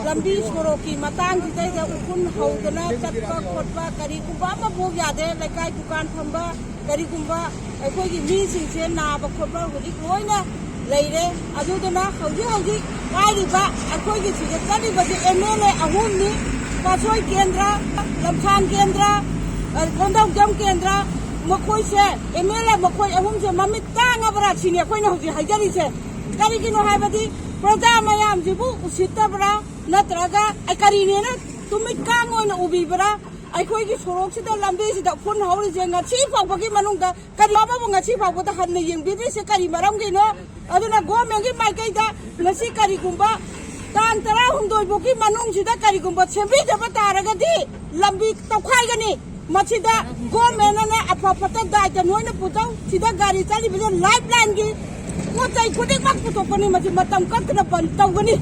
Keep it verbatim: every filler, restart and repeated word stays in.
ꯂꯝꯕꯤ ꯁꯣꯔꯣꯛꯀꯤ ꯃꯇꯥꯡꯁꯤꯗꯩꯗ ꯎꯐꯨꯟ ꯍꯧꯗꯅ ꯆꯠꯄ ꯈꯣꯠꯄ ꯀꯔꯤꯒꯨꯝꯕ ꯑꯃꯐꯥꯎ ꯌꯥꯗꯦ꯫ ꯂꯩꯀꯥꯏ ꯗꯨꯀꯥꯟ ꯐꯝꯕ ꯀꯔꯤꯒꯨꯝꯕ ꯑꯩꯈꯣꯏꯒꯤ ꯃꯤꯁꯤꯡꯁꯦ ꯅꯥꯕ ꯈꯣꯠꯄ ꯍꯧꯖꯤꯛ ꯂꯣꯏꯅ ꯂꯩꯔꯦ꯫ ꯑꯗꯨꯗꯨꯅ ꯍꯧꯖꯤꯛ ꯍꯧꯖꯤꯛ ꯄꯥꯏꯔꯤꯕ ꯑꯩꯈꯣꯏꯒꯤ ꯁꯤꯗ ꯆꯠꯂꯤꯕꯁꯦ ꯑꯦꯝ ꯑꯦꯜ ꯑꯦ ꯑꯍꯨꯝꯅꯤ, ꯄꯥꯠꯁꯣꯏ ꯀꯦꯟꯗ꯭ꯔ, ꯂꯝꯁꯥꯡ ꯀꯦꯟꯗ꯭ꯔ, ꯑ, ꯀꯣꯟꯗꯧꯖꯝ ꯀꯦꯟꯗ꯭ꯔ, ꯃꯈꯣꯏꯁꯦ ꯑꯦꯝ ꯑꯦꯜ ꯑꯦ ꯃꯈꯣꯏ ꯑꯍꯨꯝꯁꯦ ꯃꯃꯤꯠ ꯇꯥꯡꯉꯕ꯭ꯔꯥ ꯁꯤꯅꯤ ꯑꯩꯈꯣꯏꯅ ꯍꯧꯖꯤꯛ ꯍꯥꯏꯖꯔꯤꯁꯦ꯫ ꯀꯔꯤꯒꯤꯅꯣ ꯍꯥꯏꯕꯗꯤ ꯄ꯭ꯔꯖꯥ ꯃꯌꯥꯝꯁꯤꯕꯨ ꯎꯁꯤꯠꯇꯕ꯭ꯔꯥ, ꯅꯠꯇ꯭ꯔꯒ ꯑꯩ ꯀꯔꯤꯅꯦꯅ ꯇꯨꯃꯤꯠ ꯀꯥꯡ ꯑꯣꯏꯅ ꯎꯕꯤꯕ꯭ꯔꯥ? ꯑꯩꯈꯣꯏꯒꯤ ꯁꯣꯔꯣꯛꯁꯤꯗ, ꯂꯝꯕꯤꯁꯤꯗ ꯎꯐꯨꯟ ꯍꯧꯔꯤꯁꯦ ꯉꯁꯤ ꯐꯥꯎꯕꯒꯤ ꯃꯅꯨꯡꯗ ꯀꯔꯤ ꯑꯃꯕꯨ ꯉꯁꯤ ꯐꯥꯎꯕꯗ ꯍꯟꯅ ꯌꯦꯡꯕꯤꯗ꯭ꯔꯤꯁꯦ ꯀꯔꯤ ꯃꯔꯝꯒꯤꯅꯣ? ꯑꯗꯨꯅ ꯒꯣꯔꯃꯦꯟꯒꯤ ꯃꯥꯏꯀꯩꯗ ꯉꯁꯤ ꯀꯔꯤꯒꯨꯝꯕ ꯇꯥꯡ ꯇꯔꯥꯍꯨꯝꯗꯣꯏ ꯐꯥꯎꯒꯤ ꯃꯅꯨꯡꯁꯤꯗ ꯀꯔꯤꯒꯨꯝꯕ ꯁꯦꯝꯕꯤꯗꯕ ꯇꯥꯔꯒꯗꯤ ꯂꯝꯕꯤ ꯇꯧꯈꯥꯏꯒꯅꯤ꯫ ꯃꯁꯤꯗ ꯒꯣꯔꯃꯦꯟꯅꯅꯦ ꯑꯐ ꯐꯠꯇ ꯗꯥꯏꯇ ꯅꯣꯏꯅ ꯄꯨꯊꯧ꯫ ꯁꯤꯗ ꯒꯥꯔꯤ ꯆꯠꯂꯤꯕꯁꯦ ꯂꯥꯏꯐ ꯂꯥꯏꯟꯒꯤ ꯄꯣꯠ ꯆꯩ ꯈꯨꯗꯤꯡꯃꯛ ꯄꯨꯊꯣꯛꯄꯅꯤ꯫ ꯃꯁꯤ ꯃꯇꯝ ꯀꯛꯇꯅ ꯕꯟ ꯇꯧꯒꯅꯤ꯫